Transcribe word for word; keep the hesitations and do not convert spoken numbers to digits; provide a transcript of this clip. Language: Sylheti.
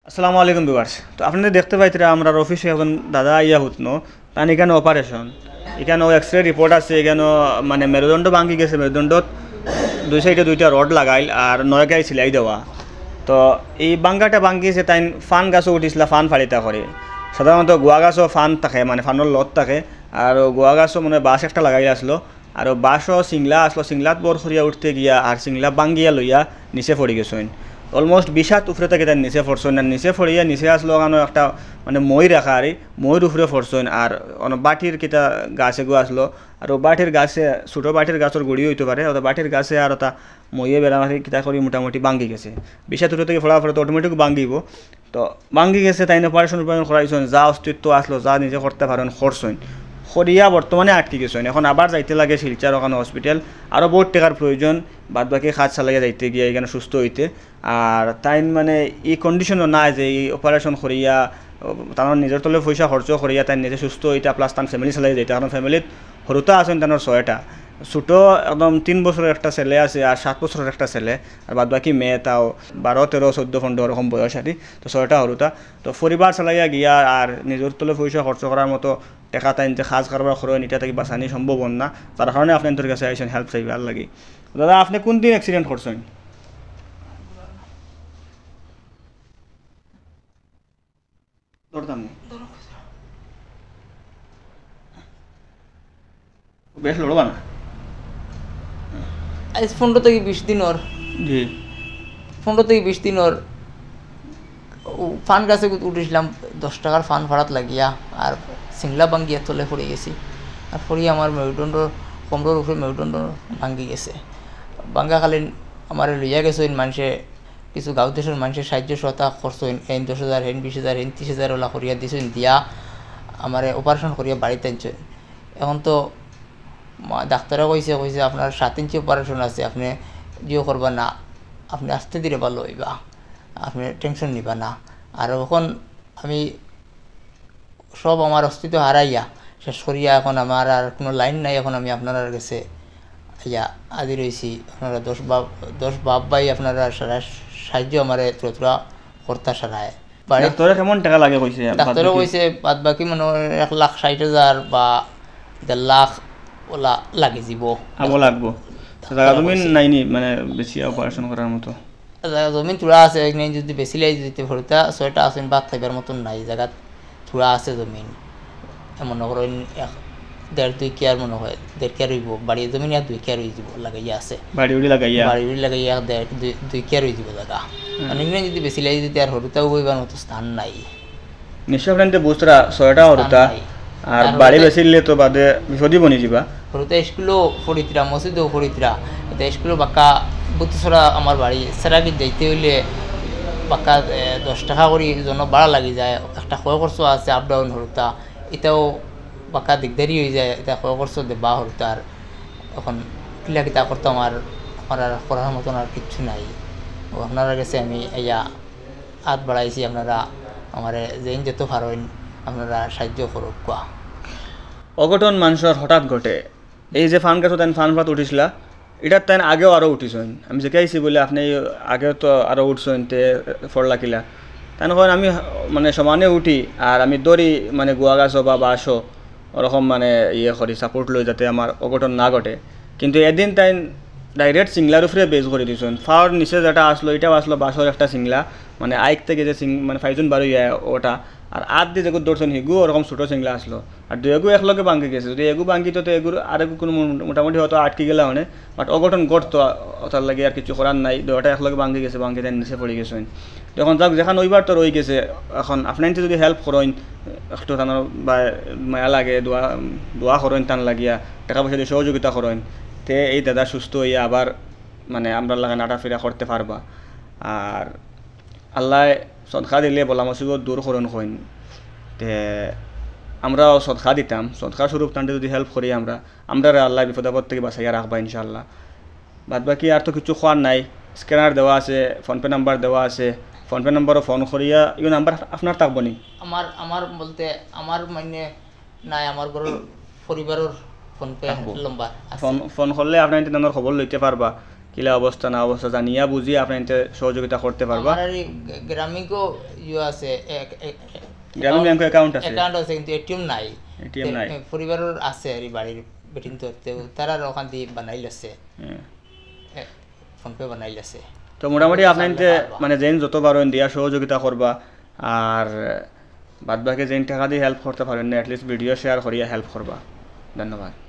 আসসালামু আলাইকুম ভিউয়ার্স। তো আপনারা দেখতে পাইতরা আমরার অফিসো একজন দাদা আইয়া হুতনো, তান ইখানো অপারেশন, ইখানো এক্স-রে রিপোর্ট আছে, ইখানো মানে মেরুদণ্ড ভাঙ্গি গেছে, মেরুদণ্ডত দুই সাইডে দুইটা রড লাগাইল আর নয় গাই সিলাই দেওয়া। তো এই ভাঙ্গাটা ভাঙ্গি গেছে, তাইন ফান গাছো উঠিছিলা, ফান ফাড়িতা করে। সাধারণত গুয়া গাছো ফান থাকে, মানে ফানর লত থাকে, আর গুয়া গাছো মানে বাঁশ একটা লাগাইল আসলো, আর বাঁশও সিংলা আসলো, সিংলাত বর করিয়া উঠতে গিয়া আর সিংলা ভাঙ্গিয়া লইয়া নিচে পড়ি গেছইন। অলমোস্ট বিশ হাত উপরে থাকি তাইন নিচে পড়ছইন, আর নিচে পড়িয়া নিচে আসলো ওখানো একটা মানে মই রাখা আর মইর উপরে পড়ছইন, আর অনো বাটির কিতা গাছ এগু আসলো, আর ও বাটির গাছে, ছোটো বাটির গাছর গুড়ি অইতো পারে, অর্থাৎ বাটির গাছে আর ওটা মইয়ে বেড়া মারি কিতা করি মোটামুটি ভাঙ্গি গেছে। বিশ হাত উপরে থাকি পড়ার পরে তো অটোমেটিক ভাঙ্গিবো। তো ভাঙ্গি গেছে, তাইন অপারেশন অপারেশন করাইছইন, যা অস্তিত্ব আসলো, যা নিজে করতা পারইন করছইন, করিয়া বর্তমানে আটকি গেছইন। এখন আবার যাইতে লাগে শিলচর ওখানো হসপিটাল, আরও বহুত টেকার প্রয়োজন, বাদ বাকি কাজ চালাইয়া যাইতে গিয়া ইখানো সুস্থ অইতে। আর তাইন মানে ই কন্ডিশনও নায় যে ই অপারেশন করিয়া, তান নিজর তলে পয়সা খরচ করিয়া তাইন নিজে সুস্থ অইতা, প্লাস তান ফ্যামিলি চালাইয়া যাইতা, কারণ ফ্যামিলিত হুরুতা আছইন তানর ছয়টা। ছোটো একদম তিন বছরর একটা ছেলে আছে আর সাত বছরর একটা ছেলে, আর বাদ বাকি মেয়ে তাও বারো, তেরো, চৌদ্দ, পনেরো ওরকম বয়স আর কি। তো ছয়টা হুরুতা। তো পরিবার চালাইয়া গিয়া আর নিজর তলে পয়সা খরচ করার মতো টেকা তাইন যে কাজ কারবার করইন, ইটা থাকি বাঁচানি সম্ভব অর না। তার কারণে আপনাইনতর কাছে আইছইন হেল্প চাইবার লাগি। দাদা, আপনে কোন দিন অ্যাক্সিডেন্ট করছইন? ধরতাম নি। বেশ লড়বা না। আজ পনেরো থাকি বিশ দিন অর। জি। পনেরো থাকি বিশ দিন অর। ও ফান গাছে উঠিছিলাম, দশ টেকার ফান ফাড়াত লাগিয়া, আর সিংলা ভাঙ্গিয়া তলে পড়ি গেছি। আর পড়ি আমার মেরুদণ্ড, কোমরর উপরে মেরুদণ্ড ভাঙ্গি গেছে। ভাঙ্গাকালীন আমারে লইয়া গেছইন মানষে, কিছু গাঁও দেশর মানষে সাহায্য সহায়তা করছইন, হেন দশ হাজার, হেন বিশ হাজার, হেন ত্রিশ হাজার ওলা করিয়া দিছইন, দিয়া আমারে অপারেশন করিয়া বাড়িত আনছইন। এখন তো মা-, ডাক্তারে কইছে, কইছে, "আপনার সাত ইঞ্চি অপারেশন আছে, আপনে জিও করবা না, আপনে আস্তে ধীরে ভালো অইবা, আপনে টেনশন নিবা না।" আর এখন আমি সব আমার অস্তিত্ব হারাইয়া, শেষ করিয়া এখন আমার আর কোনো লাইন নাই। এখন আমি আপনারার গেছে আইয়া হাজির অইছি। আপনারা দশ বাপ, দশ বাপ ভাই আপনারা সারা সাহায্য আমারে থুড়া থুড়া করতা সারায়। বাড়ি ডাক্তারে কেমন টেকা লাগে কইছে? বাদ ডাক্তারে বাকি? কইছে বাদ বাকি মনে হয় এক লাখ ষাট হাজার বা দেড় লাখ ওলা লাগি যিবো। আবো লাগবো। ডাক্তারে জাগা জমিন কইছে। নাইনি মানে বেশি অপারেশন করার মতো? জাগা জমিন থুড়া আছে, এখানে যদি বেশি লাই দিতে পারতা, ছয়টা আছে, ভাত খাইবার মতন নাই, জাগাত থুড়া আছে জমিন। এ মনে করইন এক দেড় দুই কিয়ার মনে হয়, দেড় কিয়ার অইবো, বাড়ির জমিন আর দুই কিয়ার অই যিবো, লাগাইয়া আছে। বাড়ি উড়ি লাগাইয়া? বাড়ি উড়ি লাগাইয়া এক দেড় দুই, দুই কিয়ার অই যিবো জাগা। হুম। মানে এখানে যদি বেশি লাই দিতে আর হুরুতাও অইবার মতো স্থান নাই। নিশ্চয় আপনাইনতে বুঝরা ছয়টা হুরুতা, নাই। আর আর বাড়ি হুরুতা বেচিলে তো বাদে বিপদই বনি যিবা। হুরুতা স্কুলো পড়িতরা, মসজিদও পড়িতরা, এতে স্কুলো বাক্কা বুতুছড়া আমার বাড়ি, সেরাগিত যাইতে অইলে বাক্কা, এ, দশ টেকা করি জন ভাড়া লাগি যায়, একটা খয় খরচ আছে আপ ডাউন হুরুতা, ইতাও বাক্কা দিকদারি অই যায়, ইতা খয় খরচ দেবা হুরুতার। এখন কিলা কিতা করতাম আর, আমার আর করার মতন আর কিচ্ছু নাই। ও আপনারার গেছে আমি আইয়া আত বাড়াইছি, আপনারা আমারে যেইন যত পারইন আপনারা সাহায্য করউক্কা। অঘটন মানষর হঠাৎ ঘটে। এই যে ফান গাছো তাইন ফান ফাত উঠিছিলা, ইটাত তাইন আগেও আরও উঠিছইন। আমি জিকাইছি বুলে, "আপনে আগেও তো আরও উঠছইন, তে পড়লা কিলা?" তাইন কইন, "আমি মানে সমানে উঠি, আর আমি ধরি মানে গুয়া গাছো বা বাঁশো, ওরকম মানে ইয়ে করি, সাপোর্ট লই, যাতে আমার অঘটন না ঘটে।" কিন্তু এদিন তাইন ডাইরেক্ট সিংলার উপরে বেস করি দিছইন। ফাওর নিচে যেটা আসলো, ইটাও আসলো বাঁশর একটা সিংলা, মানে আইক থাকি যে সিং-, মানে ফাইজুন বার অইয়া ওটা, আর আত দি যেগু ধরছইন, হিগু ওরকম ছোটো সিংলা আসলো। আর দুইগু একলগে ভাঙ্গি গেছে। যদি এগু ভাঙ্গিতো, তো এগুর আরেগু কোনো মো-, মোটামুটি হয়তো আটকি গেলা অনে, but অঘটন ঘটতো, ওটার লাগি আর কিছু করার নাই। দুইটা একলগে ভাঙ্গি গেছে, ভাঙ্গি তাইন নিচে পড়ি গেছইন। এখন যাক, যেখান অইবার তো রই গেছে। এখন আপনাইনতে যদি হেল্প করইন, একটু তানর বা মায়া লাগে, দোয়া, দোয়া করইন তান লাগিয়া, টেকা পয়সা দি সহযোগিতা করইন, তে এই দাদা সুস্থ অইয়া আবার মানে আমরার লাখান আটাফিরা করতে পারবা। আর আল্লায় সদকা দিলে বালা মুসিবত দূর করইন কইন। তে আমরাও সদকা দিতাম, সদকা স্বরূপ তানরে যদি হেল্প করি আমরা, আমরারে আল্লায় বিপদ আপদ থাকি বাঁচাইয়া রাখবা ইনশাআল্লাহ। বাদ বাকি আর তো কিছু কওয়ার নাই। স্ক্যানার দেওয়া আছে, PhonePe নাম্বার দেওয়া আছে, PhonePe নাম্বারো ফোন করিয়া, ইও নাম্বার আপনার থাকবো নি? আমার, আমার বলতে আমার মানে নাই, আমার ঘরর পরিবারর PhonePe থাকবো। নম্বর আছে। ফোন, ফোন করলে আপনাইনতে তানর খবর লইতে পারবা। কিলা অবস্থা না অবস্থা জানিয়া বুঝিয়া আপনাইন্তে সহযোগিতা করতে পারবা। আমার আর এই গ্রামীণ কো ইয়ে আছে, এক- এক- গ্রামীণ ব্যাংক অ্যাকাউন্ট আছে? অ্যাকাউন্ট আছে, কিন্তু এটিএম নাই। এটিএম নাই। এ, পরিবারর আছে আর এই বাড়ির বেটিন তো, তো তারা ওখান দিয়ে বানাইল আছে, হ্যাঁ। ফোন পে বানাইল আছে। তো মোটামুটি আপনাইন্তে মানে যেইন যত পারইন দিয়া সহযোগিতা করবা, আর বাদ বাকি যেইন টাকা দিয়ে হেল্প করতে পারইন না, অ্যাটলিস্ট ভিডিও শেয়ার করিয়া হেল্প করবা। ধন্যবাদ।